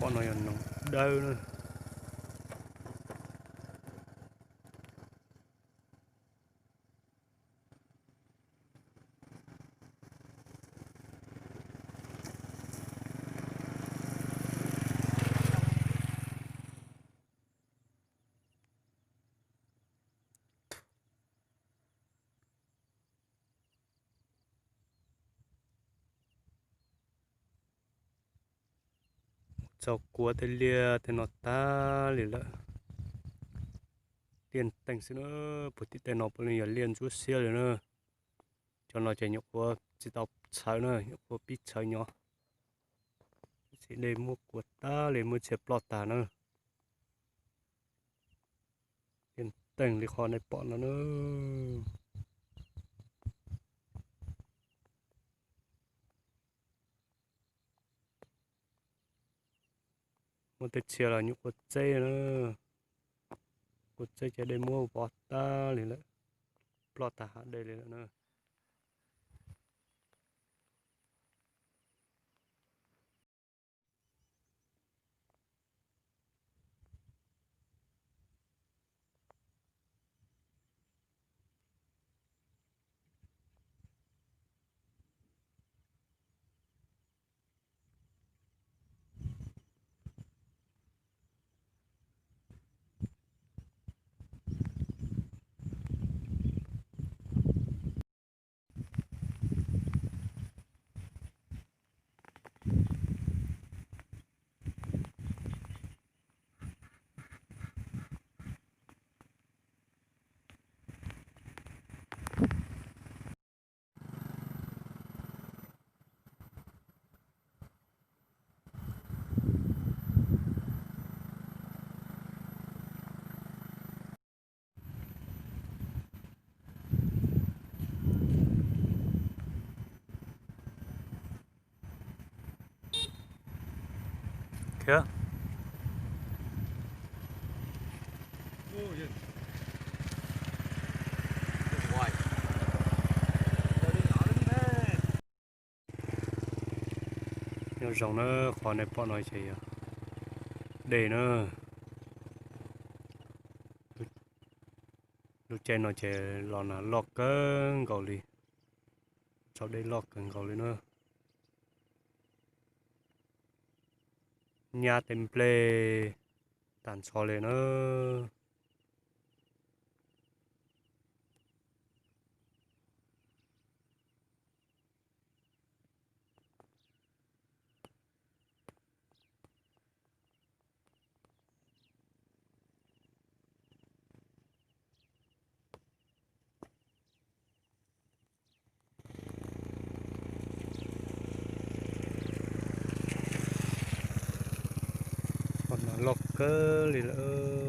Pom no yog noog dawb na. Txog kua tej liaj tej no tag li lawm. Liaj teeg xwb na, puag tim tej no puav leej yog liaj ntsuab xiab li na. Cov no ces nyuam qhuav tsis tau txhawv na, nyuam qhuav pib txhawv nyob. Tab sis dej muab kua tag li, muab txhia ploj tag na. Liaj teeg li qhov nej pom no na. Muaj tej txhia los nyuam qhuav txeb na, qhuav txeb ces dej muab vov tag li lawm, ploj tag hav dej li lawm na. Nyob zoo na, qhov nej pom no ces yog dej na. Lub caij no ces los nag loj kawg nkaus li, tsaus dej loj kawg nkaus li na. Nyab tej nplej tag nrho li na. Qhov no loj kawg li lawm.